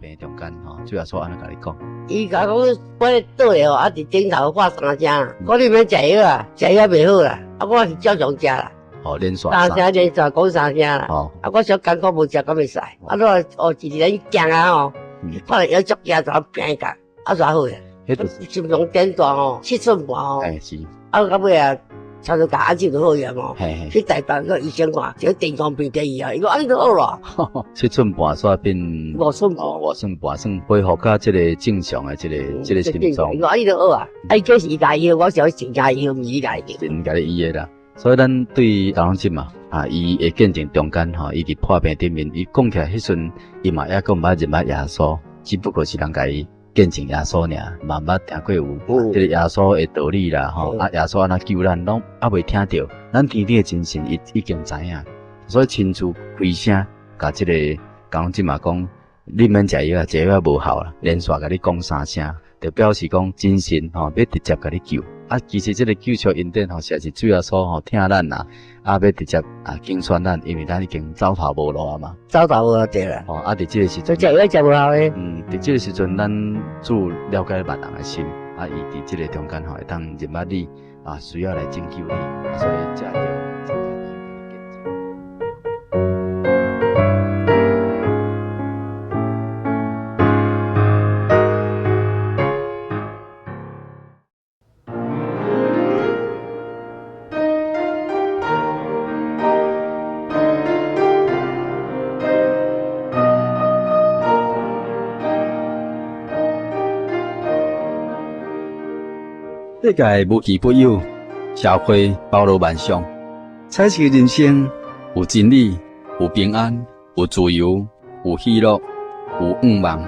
病中間吼，主耶穌按呢共你講？伊共我講，我咧倒咧吼，啊佇頂頭喊三聲，講你免食藥啊，食藥袂好啦，啊我是照常食啦。哦，連續三聲連續講三聲啦。哦，啊我小艱苦無食敢會使，啊我哦一日行啊吼，看著腰足驚就病甲，啊煞好啊。心臟電斷吼，7寸半吼。欸是。啊到尾啊，差不多共安靜就好了吼。去台北個醫生看，這個電光病第二啊，伊講按呢就好啦。 7寸半煞變5寸半。5寸半算恢復到這個正常的這個心臟。伊講按呢就好啊，啊伊這是伊家醫，我是神家醫，毋是伊家醫。神共你醫的啦，所以咱對陳龍哲嘛，啊，伊的見證中間吼，伊佇破病頂面，伊講起來彼陣，伊嘛猶閣毋捌認捌耶穌，只不過是人共伊見證耶穌爾，嘛毋捌聽過有這個耶穌的道理啦，吼，啊，耶穌按怎救咱，攏猶未聽著，咱天頂的真神伊已經知影，所以親自開聲，共這個陳龍哲嘛講，你免食藥啊，食藥無效啦，連續共你講三聲，就表示講真神吼欲直接共你救。啊，其實這個救贖恩典吼，實在是主耶穌吼疼咱啦，啊，欲直接啊揀選咱，因為咱已經走投無路啊嘛。走投無路對啦。吼，啊，佇這個時陣，食藥食無效的。嗯，佇這個時陣，咱主了解別人的心，啊，伊佇這個中間吼會當認捌你，啊，需要來拯救你，啊，所以才著。世界無奇不有，社會包羅萬象，彩色人生有真理，有平安，有自由，有喜樂，有願望。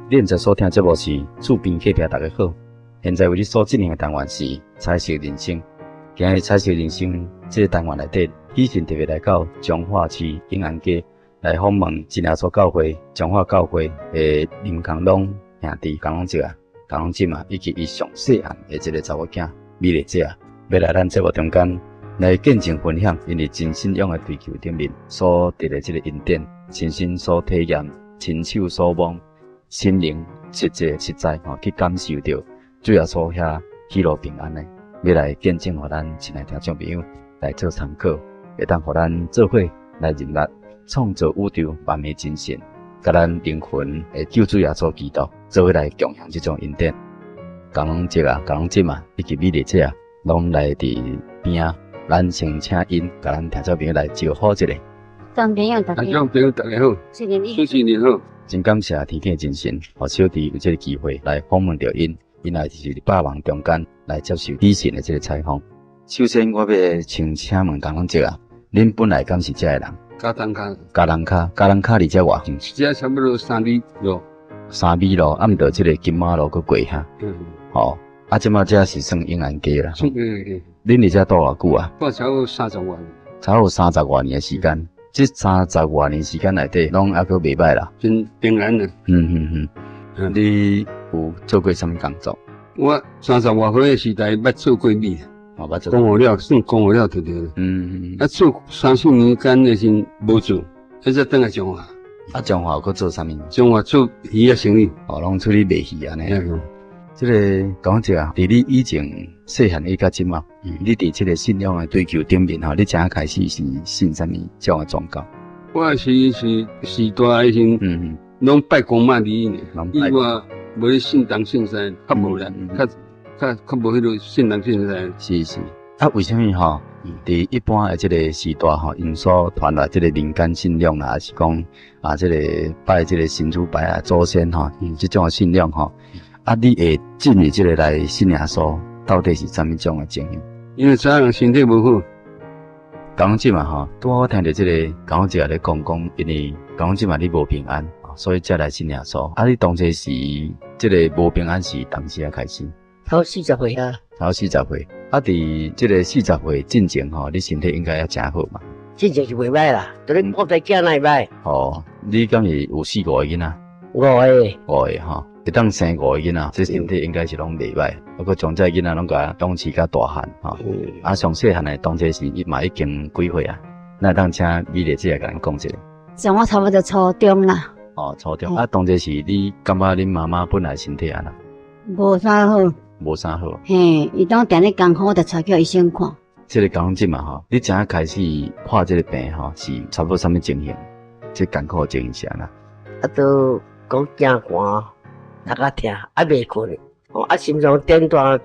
你現在所聽節目是厝邊隔壁，大家好。現在為你所進行的單元是彩色人生。今日彩色人生這個單元內底，喜信特別來到彰化市永安街來訪問真耶穌教會彰化教會的林康朗兄弟康朗姐啊，康朗姊嘛，以及伊上細漢的這個查某囝美麗姐啊，欲來咱節目中間來見證分享，𪜶佇真信仰的追求頂面所得的這個恩典，親身所體驗，親手所摸，心靈實際實在吼去感受著主耶穌遐喜樂平安的，欲來見證予咱親愛聽眾朋友來做參考，會當予咱做伙來認捌創造宇宙萬物真神，佮咱靈魂的救主耶穌基督做伙來共享這種恩典。江龍哲啊，江龍哲嘛，以及美麗姐啊，攏來佇邊仔，咱先請𪜶共咱聽眾朋友來招呼一下。聽眾朋友大家聽眾朋友大家好，主持人好，真感謝天頂的真神，予小弟有這個機會來訪問著𪜶，𪜶也是佇百忙中間來接受喜信的這個採訪。首先，我欲先請問江龍哲啊，恁本來敢是遮的人？嘉東跤。嘉東跤，嘉東跤離遮偌遠？遮差不多3里路。3里路，啊，毋著這個金馬路閣過遐。嗯。吼，啊，這馬遮是算永安街啦。算永安街。恁佇遮住偌久啊？住差不多三十外年。差不多三十外年的時間，這三十外年時間內底，攏猶閣袂䆀啦。真平安啦。你有做過啥物工作？我三十外歲的時代捌做過米。哦，捌做。講好了，算講好了對對。啊，做三四年間的時陣無做，啊，才轉來彰化。啊，彰化閣做啥物？彰化做魚仔生意。哦，攏處理賣魚按呢。這個講者啊，佇你以前細漢一到這馬，你佇這個信仰的追求頂面吼，你怎開始是信啥物種的宗教？我是時大的時陣，攏拜公媽哩呢。以我無咧信東信西，較無啦，較較較無彼個信東信西。是是。啊，為啥物吼？佇一般的這個時代吼，𪜶所傳來這個民間信仰啦，還是講啊，這個拜這個神主牌啊、祖先吼，這種的信仰吼，啊，你會進入這個來信耶穌，到底是啥物種的情形？因為早人身體無好。講這嘛吼，拄好我聽著這個講者咧講講，因為講這嘛你無平安，所以才來信耶穌。啊，你當初時這個無平安是當時啊開始？頭40歲啊。頭40歲，啊，佇這個40歲進前吼，你身體應該也誠好嘛？進前是袂䆀啦，就你抱在囝哪會䆀？哦，你敢是有四五個囡仔？五個。五個吼，會當生五個囡仔，這身體應該是攏袂䆀。啊，閣將這囡仔攏共養飼甲大漢吼。啊，上細漢的當這時伊嘛已經幾歲啊？咱會當請美麗姐來共咱講一下。像我差不多初中啦。哦，初中啊，當這時你感覺恁媽媽本來身體按怎？無啥好。無啥好。嘿，伊當定咧艱苦，我就帶去予醫生看。這個講真嘛吼，你怎樣開始破這個病吼，是差不多啥物情形？這艱苦的情形是按怎？啊，都講驚寒，頭殼疼，啊袂睏，啊心臟電斷，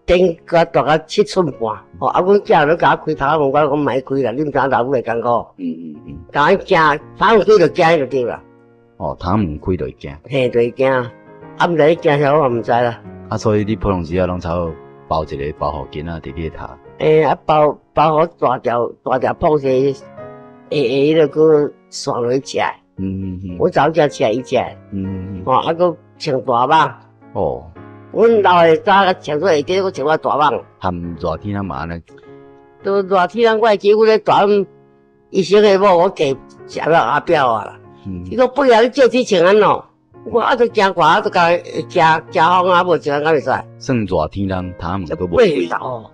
電甲大甲7寸半，吼啊，阮囝攏共我開頭門，我講莫開啦，你毋知影老母會艱苦。共阮驚，頭門開就驚就對啦。哦，頭門開就會驚。嘿，就會驚，啊，毋知你驚啥，我嘛毋知啦。啊，所以你普通時啊，攏差不多包一個包袱巾仔佇你頭。欸，啊包包好大條大條破鞋，下下迄個閣紲落去食。我早就食伊食。哦，啊，閣穿大蠓。哦。阮老的早穿做下底，閣穿我大蠓。含熱天啊嘛按呢？都熱天，我會記阮咧大蠓醫生的某，我嫁食了阿表啊啦。伊講不然你借錢穿按怎？我啊都驚寒，啊都共會驚驚風啊，無穿敢會使？算熱天人，頭毛閣無開。哦，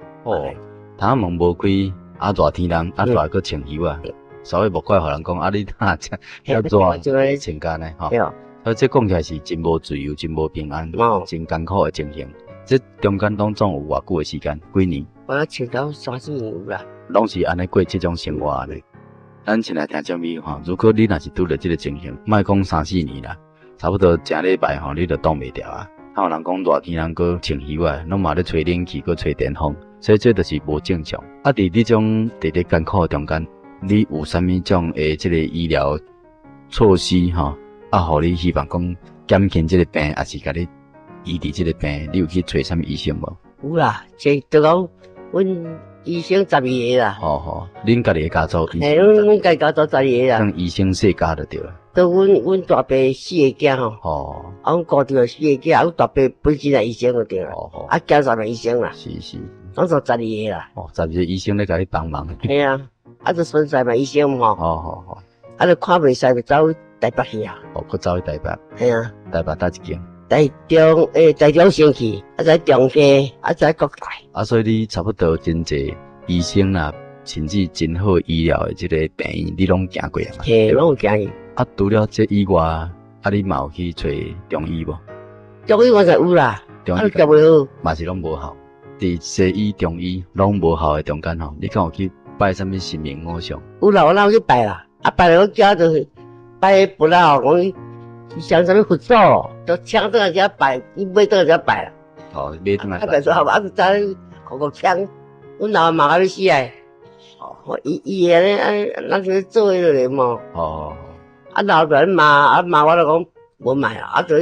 頭毛無開，啊熱天人，啊大閣穿衣啊，所以莫怪予人講啊，你哪遮遐熱穿干呢？吼。所以這講起來是真無自由，真無平安，真艱苦的情形。這中間當中有偌久的時間？幾年？我穿到三四年有啦。攏是按呢過這種生活呢。咱親愛聽眾朋友吼，如果你若是拄著這個情形，莫講三四年啦，差不多誠禮拜吼，你就擋袂牢啊。還有人講熱天人閣穿衣仔，攏嘛咧吹冷氣，閣吹電風，所以這就是無正常。啊，佇這種佇咧艱苦的中間，你有啥物種的這個醫療措施吼？啊，予你希望講減輕這個病，抑是共你醫治這個病，你有去揣啥物醫生無？有啦，這就講阮醫生12個啦。吼吼，恁家己的家族醫生。嘿，阮家己家族12個啦。算醫生世家就對啦。都阮大伯四個囝吼。哦。啊，阮姑丈四個囝，啊，阮大伯本身也醫生就對啦。哦哦。啊，囝婿嘛醫生啦。是是。攏做12個啦。哦，12個醫生咧共你幫忙。嘿啊，啊，這孫婿嘛醫生吼。哦哦哦。啊，就看袂使就走台北去啊。哦，閣走去台北。嘿啊。台北佗一間？台中，欸，台中先去，啊，再中興，啊，再國大。啊，所以你差不多真濟醫生啦，甚至真好醫療的這個病院，你攏行過啊嘛？嘿，攏有行去。啊，除了這以外，啊，你嘛有去揣中醫無？中醫我就有啦，中醫啊，食袂好，嘛是攏無效。佇西醫、中醫攏無效的中間吼，你敢有去拜啥物神明偶像？有啦，我哪有去拜啦？啊，拜了我叫就是拜佛啦，講像啥物佛祖，都請轉來遮拜，伊買轉來遮拜啦。哦，買轉來拜。啊，拜煞啊，就知哭哭槍，阮老媽罵甲欲死啊！哦，伊伊按呢按，咱就做彼个嘛。哦。啊，老就咧罵，啊罵我就講無買啊，啊就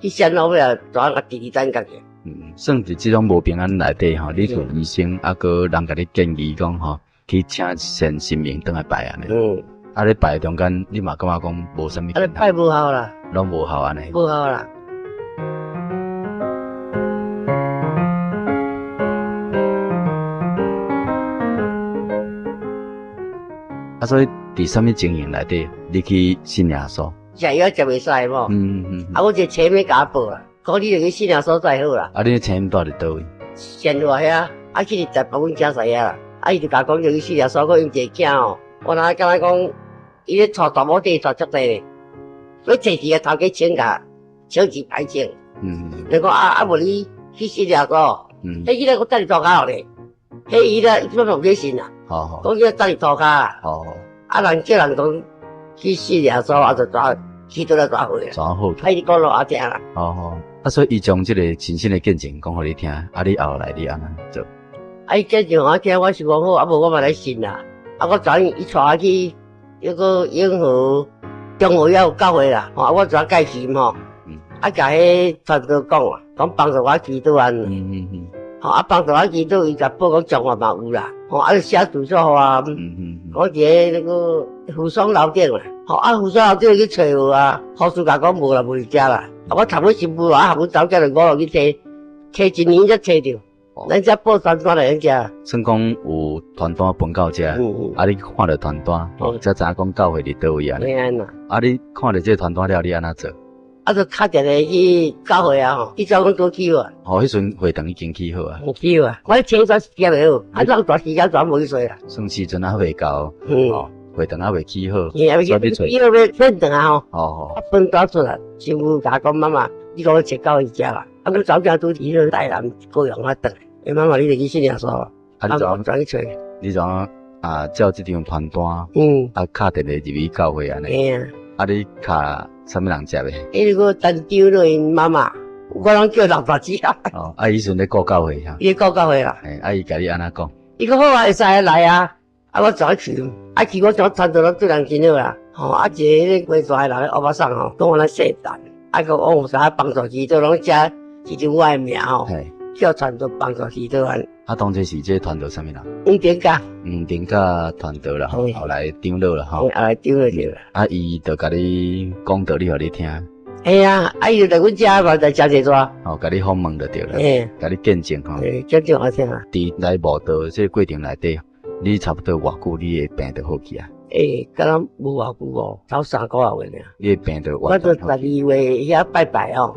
去先後尾啊，怎啊弟弟等家己。嗯，算佇這種無平安內底吼，你揣醫生，啊，閣人共你建議講吼，去請神神明轉來拜按呢。嗯。啊，咧拜中間，你嘛感覺講無啥物。啊，咧拜無效啦。攏無效按呢。無效啦。啊，所以佇啥物情形內底，你去信耶穌？食藥食袂使無？嗯。啊，我一個車尾共我報啦，講你就去信耶穌才好啦。啊，你車尾蹛佇佗位？善化遐，啊去佇台北阮遮知影啦。啊，伊就共我講，就去信耶穌，講𪜶一個囝吼，我若敢若講，伊咧帶大某弟帶足濟咧，欲揣一個頭家請共，請一排請。你講啊啊，無你去信耶穌，彼囡仔閣踮佇塗跤咧，彼伊咧伊拢袂信啦。好。講伊踮佇塗跤。好。啊，人叫人講去信耶穌，啊，就怎去倒來怎好怎好？啊，伊講落也聽啦。好好。啊，所以伊將這個親身的見證講予你聽，啊，你後來你按怎做？啊，伊見證予我聽，我想講好，啊無我嘛來信啦。啊，我昨伊帶我去彼個永和中和遐有教會啦，吼，啊，我怎介紹吼？啊，共彼傳道講啊，講幫助我祈禱按呢。吼，啊，幫助我祈禱，伊就報講彰化嘛有啦。吼，啊，就寫住所予我。講佇个那個扶桑樓頂啦。吼，啊，扶桑樓頂去揣有啊，護士共講無啦，無佇遮啦。啊，我讀阮新婦啊，阮查某囝就五路去揣，揣一年才揣著。咱遮報傳單來咱遮。算講有傳單分到遮，啊，你看著傳單，才知影講教會佇佗位按呢。啊，你看著這個傳單了，你按怎做？啊，就敲電話去教會啊吼，去找阮拄起好啊。哦，彼陣會堂已經起好啊。起好啊，我清早時間袂好，啊，咱大時間全無去做啦。算時陣還未到，哦，會堂還未起好，所以起好欲轉轉啊吼。哦。啊，飯帶出來，師母共我講媽媽，你講我切到伊食啦。啊，阮查某囝拄佇彼台南高雄啊轉來，欸，媽媽你著去信耶穌啊？啊，你怎怎去揣？你怎啊？照這張傳單，啊，敲電話入去教會按呢？嘿啊。啊，你敲啥物人接的？彼個陳長老𪜶媽媽，我攏叫老大姐啊。哦，啊，伊時陣咧顧教會哈？伊顧教會啦。嘿，啊，伊共你按怎講？伊講好啊，會使來啊。啊，我就去，啊去我怎傳道攏對人真好啦。吼，啊，一個彼個規大的人歐巴桑吼，講我來聖誕，啊，閣講有啥幫助祈禱，攏寫一張我的名吼，叫傳道幫助祈禱按。啊，當初是這傳道啥物人？黃頂甲。黃頂甲傳道啦，後來長老啦，吼。後來長老對啦。啊，伊就共你講道理予你聽。嘿啊，啊，伊就來阮遮嘛，來食一逝。哦，共你訪問就對啦。嘿。共你見證吼。嘿，見證我聽啊。佇來慕道這個過程內底，你差不多偌久，你的病就好去啊？欸，敢若無偌久哦，頭三個月爾。你的病就我就12月遐拜拜哦，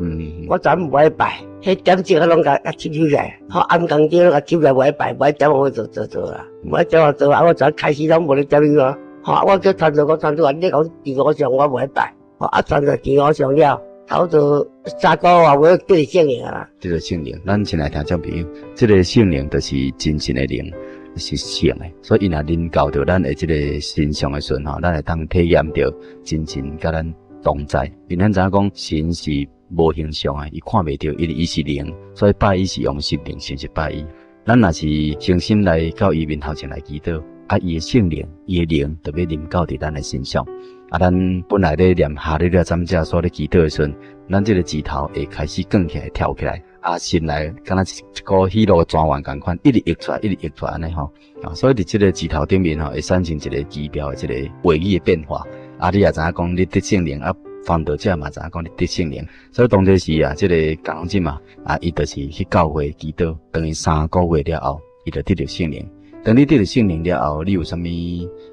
我昨無愛拜，彼點鐘我攏共拾起來，吼暗工鐘攏共拾來無愛拜，無愛點我就做做啦，無愛點我做啊！我昨開始攏無咧點伊啊，吼我叫傳道講傳道啊，你講祈偶像我無愛拜，吼啊傳道祈偶像了，差不多三個月我得聖靈啊啦。得著聖靈，咱先來聽眾朋友，這個聖靈就是真神的靈。是聖的，所以伊若臨到著咱的這個身上的時陣吼，咱會當體驗著真神佮咱同在。因為咱知影講神是無形象的，伊看袂著，因為伊是靈，所以拜伊是用心靈誠實拜伊。咱若是誠心來到伊面頭前來祈禱，啊，伊的聖靈，伊的靈就欲臨到佇咱的身上。啊，咱本來咧念哈利路亞讚美主咧祈禱的時陣，咱這個舌頭會開始捲起來、跳起來。啊，心內敢若一股喜樂的泉源仝款，一直溢出來，一直溢出來按呢吼。啊，所以佇這個舌頭頂面吼，會產生一個奇妙的這個話語的變化。啊，你也知影講，你得聖靈啊，傳道者嘛知影講你得聖靈。所以當這時啊，這個江龍嘛，啊，伊就是去教會祈禱，當伊三個月了後，伊就得著聖靈。當你得著聖靈了後，你有啥物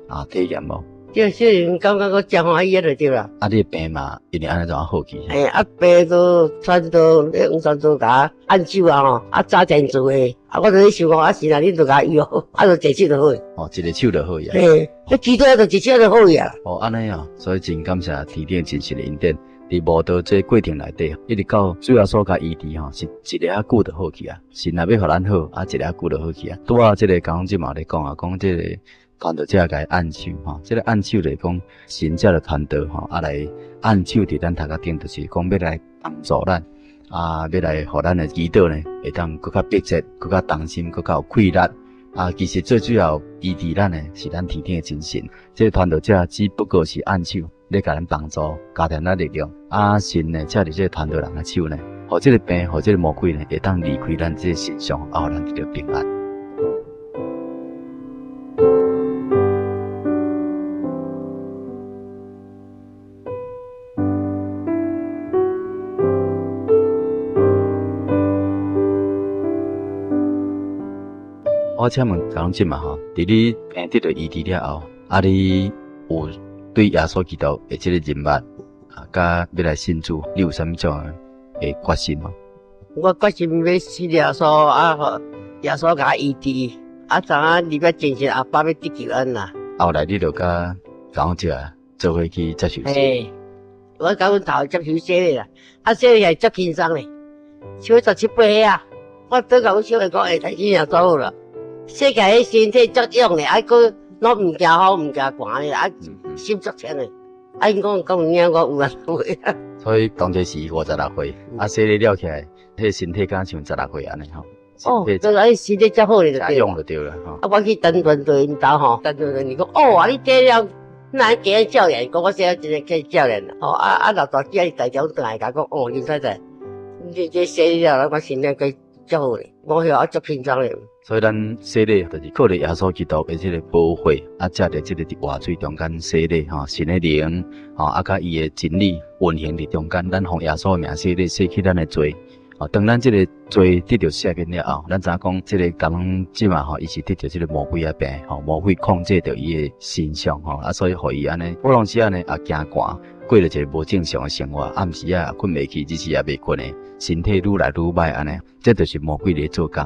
啊體驗無？這聖靈感覺閣真歡喜就對啦。啊，你的病嘛，因為按呢怎好去？欸，啊病都傳道，咧黃傳道共我按手啊吼，啊早前做的，啊我就咧想講，啊是啦，恁就共我醫好，啊就一手就好。哦，一個手就好去啊。嘿，你祈禱就一手就好去啊。哦，按呢哦，所以真感謝天頂真神的恩典，佇慕道這過程內底，一直到主耶穌共醫治吼，是一下仔久就好去啊。神若欲予咱好，啊一下仔久就好去啊。拄仔這個江龍嘛咧講啊，講這個。傳道者共伊按手吼，這個按手就是講神藉著傳道吼，啊來按手佇咱頭殼頂，就是講欲來幫助咱，啊欲來予咱的祈禱呢，會當閣較迫切、閣較忠心、閣較有氣力。啊，其實最主要醫治咱的是咱天頂的真神。這個傳道者只不過是按手咧共咱幫助，加添咱力量。啊，神呢，藉著這個傳道人的手呢，予這個病，予這個魔鬼呢，會當離開咱這個身上，啊，予咱得著平安。我請問江龍嘛吼，佇你病得著醫治了後，啊，你有對耶穌基督的這個認捌啊，佮欲來信主，你有啥物種的決心無？我決心欲信耶穌啊，耶穌共我醫治，啊，知影入來真神阿爸欲得救恩啦。後來你就佮江龍做伙去接受洗。嘿，我佮阮頭接受洗禮啦，啊，洗禮係足輕鬆咧，像十七八歲啊，我倒共阮小妹講，欸，來信耶穌好啦。洗起來彼身體足勇咧，啊，閣攏毋驚風，毋驚寒咧，啊，心足清咧。啊，𪜶講講有影，我有啊，有啊。所以當陣時56歲，啊，洗禮了起來，彼身體敢像十六歲按呢吼。哦，這個身體遮好咧就對。勇就對了吼。啊，我去陳傳道𪜶兜吼，陳傳道伊講，哦，啊，你這了，哪會加少年？講我說真個加少年啦。吼，啊啊，老大姐伊台中轉來，共講，哦，林太太，你這洗禮了，我身體閣足好咧，我遐啊足輕鬆咧。所以咱洗禮就是靠著耶穌基督的這個寶血，啊，藉著這個佇活水中間洗禮吼，神的靈吼，啊，佮伊的真理運行佇中間，咱奉耶穌的名洗禮，洗去咱的罪。哦，當咱這個罪得著赦免了後，咱知影講這個江龍這馬吼，伊是得著這個魔鬼的病吼，魔鬼控制著伊的身上吼，啊，所以予伊按呢，有當時按呢也驚寒，過著一个無正常的生活，暗時仔睏袂去，日時也袂睏的，身體愈來愈䆀按呢，這就是魔鬼咧做工。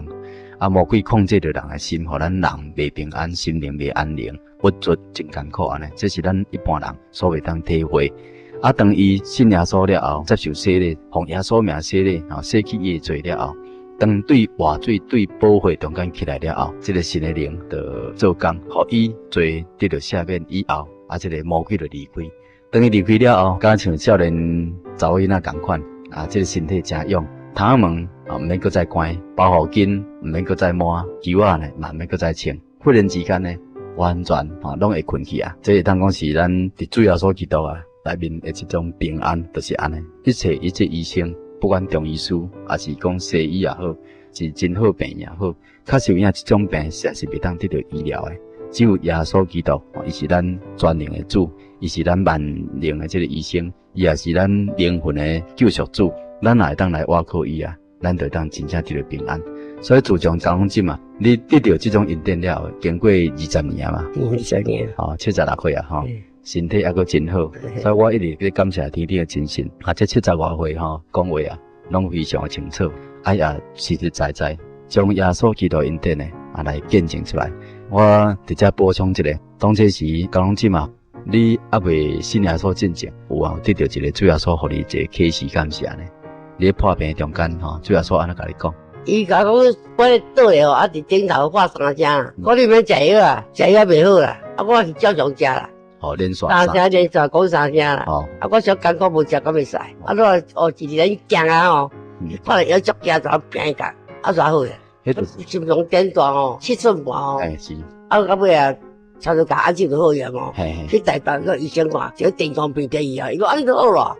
啊，魔鬼控制著人的心，予咱人袂平安，心靈袂安寧，鬱卒真艱苦按呢。這是咱一般人所袂當體會。啊，當伊信耶穌了後，接受洗禮，奉耶穌名洗禮，吼，洗去伊的罪了後，當對活水對寶血中間起來了後，這个神的靈就做工，予伊罪得著赦免以後，啊，這个魔鬼就離開。當伊離開了後，敢像少年查某囡仔仝款，啊，這个身體誠勇。窗仔門啊，毋免閣再關，包袱巾毋免閣再摸，球仔呢嘛毋免閣再穿。忽然之間呢，完全吼攏會睏去啊！這會當講是咱佇主耶穌基督啊內面的這種平安，就是按呢。一切一切醫生，不管中醫師，抑是講西醫也好，是真好病也好，確實有影這種病實在是袂當得著醫療的。只有耶穌基督，伊是咱全能的主，伊是咱萬能的這个醫生，伊也是咱靈魂的救贖主。咱若會當來倚靠伊啊，咱就會當真正得著平安。所以自從張龍進嘛，你得著這種恩典了後，經過二十年啊嘛，20年，吼，76歲啊，吼，身體猶閣真好。所以我一直咧感謝天頂的真神，啊，這七十外歲吼，講話啊，攏非常的清楚，啊也實實在在將耶穌基督恩典呢，啊來見證出來。我佇遮補充一下，當初時張龍進嘛。你猶未信耶穌進前，有啊，得著一个主耶穌予你一个啟示，敢是按呢？你咧破病中間吼，主耶穌按怎共你講？伊共我講，我咧倒咧吼，啊佇頂頭喊三聲，講你免食藥啊，食藥袂好啦，啊我是照常食啦。哦，連續三聲連續講三聲啦。哦，啊我小艱苦無食敢會使，啊我哦一日行啊吼，看著腰足驚就平甲，啊煞好咧。心臟電斷吼，7寸半吼。哎是。啊到尾啊。差不多共安靜就好呀嘛。去台北個醫生看，這個電光病第二啊，伊講按呢就好啦。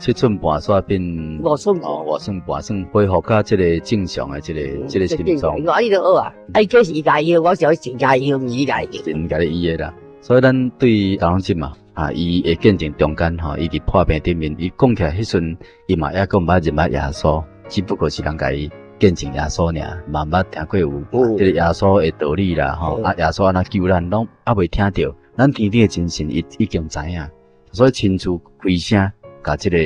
7寸半煞變5寸半，5寸半算恢復較這个正常的這个心臟。伊講按呢就好啊，啊伊這是伊家醫，我是神家醫，毋是伊家醫。神共你醫的啦，所以咱對張龍進嘛，啊，伊的見證中間吼，伊佇破病頂面，伊講起來彼陣，伊嘛猶閣毋捌認捌耶穌，只不過是人共伊見證耶穌爾，嘛毋捌聽過有這個耶穌的道理啦，吼，啊耶穌按怎救咱，攏猶未聽著。咱天頂的真神伊已經知影，所以親自開聲，共這個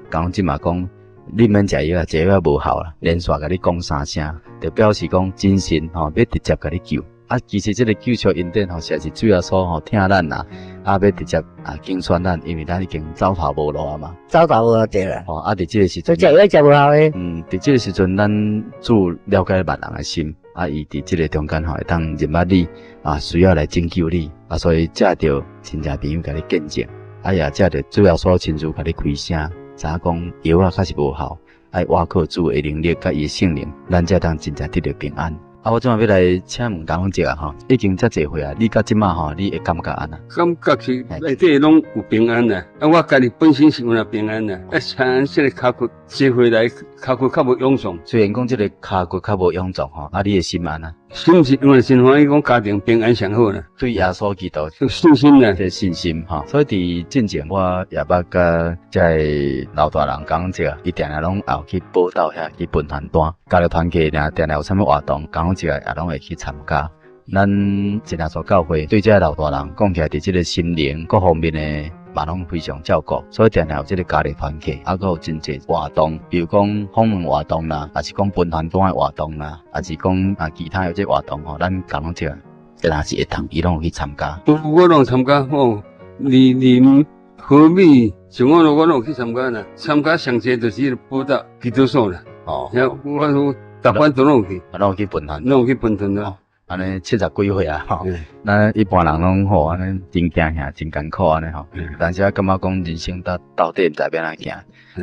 張龍進嘛講，你免食藥啊，食藥無效啦，連續共你講三聲，就表示講真神吼欲直接共你救。啊，其實這个救贖恩典吼，實在是主耶穌吼疼咱啦，啊，欲直接啊揀選咱，因為咱已經走投無路啊嘛。走投無路對啦。吼，啊，佇這个時陣，食藥食無效的。嗯，佇這个時陣，咱主了解別人的心，啊，伊佇這个中間吼會當認捌你，啊，需要來拯救你，啊，所以藉著親戚朋友共你見證，啊，也藉著主耶穌親自共你開聲，知影講藥啊確實無效，愛倚靠主的能力佮伊的聖靈，咱才當真正得著平安。啊，我這擺欲來請問張龍杰啊，吼，已經遮濟歲啊，你到這擺吼，你會感覺按怎？感覺是內底攏有平安啦。啊，我家己本身是有那平安啦。啊，像這个跤骨這歲來跤骨較無臃腫。雖然講這个跤骨較無臃腫吼，啊，你的心按怎？心是因為真歡喜，講家庭平安上好啦。對耶穌基督有信心啦，這信心吼。所以佇進前我也捌佮這个老大人講這个，伊定定攏有去報到遐去分傳單，加入團契，定定有啥物活動，講這個也攏會去參加。咱真耶穌教會對這个老大人講起來，佇這个心靈各方面的嘛攏非常照顧，所以定定有這个家庭團契，啊，閣有真濟活動，比如講訪問活動啦，抑是講分傳單的活動啦，抑是講啊其他有這活動吼，咱講這個，若是會當，伊攏有去參加。我攏參加吼，二林和美，像我攏有去參加啦。參加上濟就是報道基督所啦。哦，我說逐擺都攏有去，攏有去分傳，攏有去分傳啦。按呢70幾歲啊，吼，咱一般人攏吼按呢真驚嚇，真艱苦按呢吼。但是我感覺講人生到底毋知欲按怎行。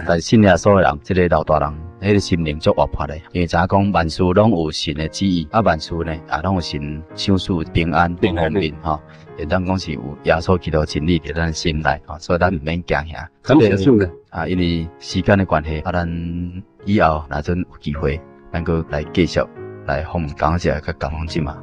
但是信耶穌的人，這个老大人，彼個心靈足活潑的，因為知影講萬事攏有神的旨意，啊萬事呢也攏有神賞賜平安各方面吼。會當講是有耶穌基督真理佇咱心內，吼，所以咱毋免驚嚇。感謝主啦。啊，因為時間的關係，啊，咱以後若陣有機會，咱閣來繼續來訪問講者佮講講者嘛。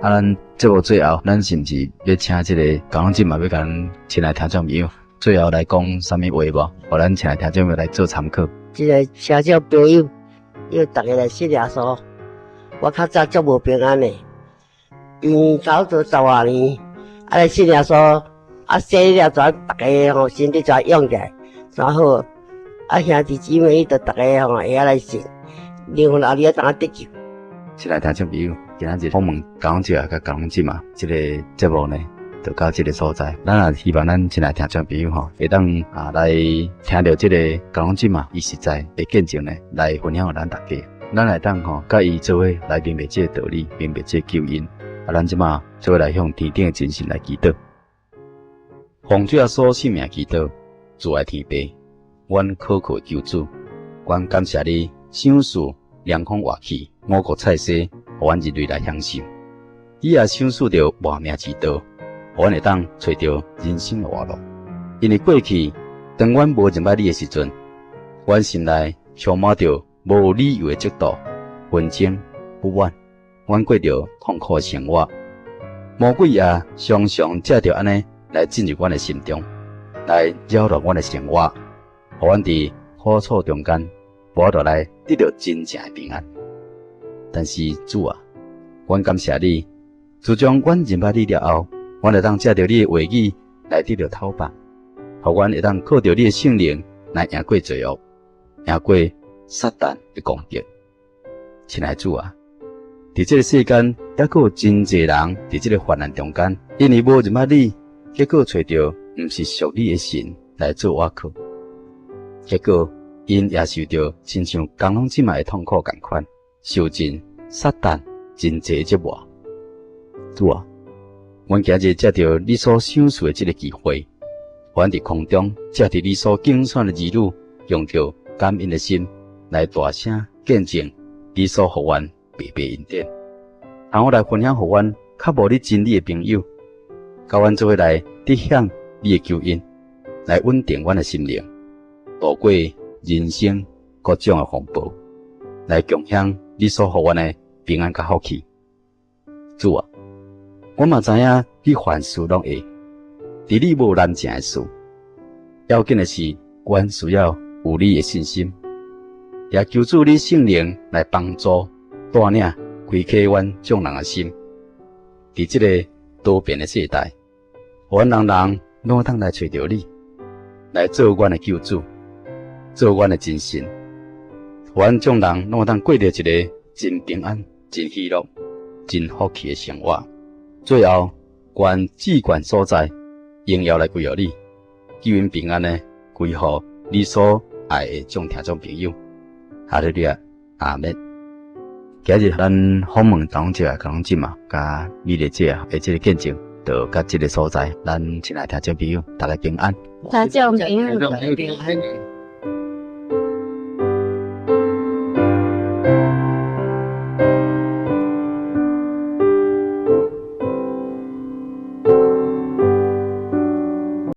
啊，咱節目最後，咱是毋是欲請這个講者嘛？欲共咱親愛聽眾朋友最後來講啥物話無？予咱親愛聽眾朋友來做參考。這个社長朋友，要逐家來信耶穌。我較早足無平安的，因差不多十外年，啊來信耶穌，啊洗了就逐家吼身體就勇起來，真好。啊兄弟姊妹就逐家吼會曉來信，靈魂後日會當得救。親愛聽眾朋友，今仔日訪問高姐佮高姐嘛，這个節目呢，就到這个所在。咱也希望咱親愛聽眾朋友吼，會當啊來聽著這个高姐嘛，伊實在的見證呢，來分享予咱大家。咱會當吼，佮伊做伙來明白這个道理，明白這个救恩。啊，咱這馬做伙來向天頂的真神來祈禱，奉主耶穌聖名祈禱，慈愛天父，阮可靠的救主，阮感謝你賞賜涼風活氣、五穀菜蔬，予阮人類來享受。你也賞賜著活命之道，予阮會當揣著人生的活路。因為過去，當阮無認捌你的時陣，阮心內充滿著無理由的嫉妒、紛爭、不滿，阮過著痛苦的生活。魔鬼也常常藉著按呢來進入阮的心中，來擾亂阮的生活，予阮佇苦楚中間無法度來得著真正的平安。但是主啊，阮感謝你，自從阮認捌你了後，阮會當藉著你的話語來得著透放，予阮會當靠著你的聖靈來贏過罪惡，贏過撒旦的攻擊。親愛主啊，佇這个世間，猶閣有真濟人佇這个患難中間，因為無認捌你，結果揣著毋是屬你的神來做倚靠，結果𪜶也受著親像江攏這馬的痛苦仝款，受盡撒旦真濟折磨。主啊，阮今日藉著你所賞賜的這个機會，阮佇空中藉著你所揀選的兒女，用著感恩的心來大聲見證你所予阮白白恩典。通好來分享予阮較無你真理的朋友，佮阮做伙來得享你的救恩，來穩定阮的心靈，度過人生各種的風暴，來共享你所予阮的平安佮福氣。主啊，我嘛知影你凡事攏會，佇你無難成的事。要緊的是，阮需要有你的信心，也求主你聖靈來幫助帶領開啟阮眾人的心。佇這个多變的世代，予阮人人攏會當來揣著你，來做阮的救主，做阮的真神。予阮眾人攏會當過著一个真平安、真喜樂、真福氣的生活。最後，願至懸所在，榮耀來歸予你，救恩平安呢，歸予你所愛的眾聽眾朋友。哈利路亞，阿門。今日咱訪問長者、長者嘛，佮美麗姐的這个見證，就到這个所在。咱親愛聽眾朋友，大家平安。聽眾朋友，平安。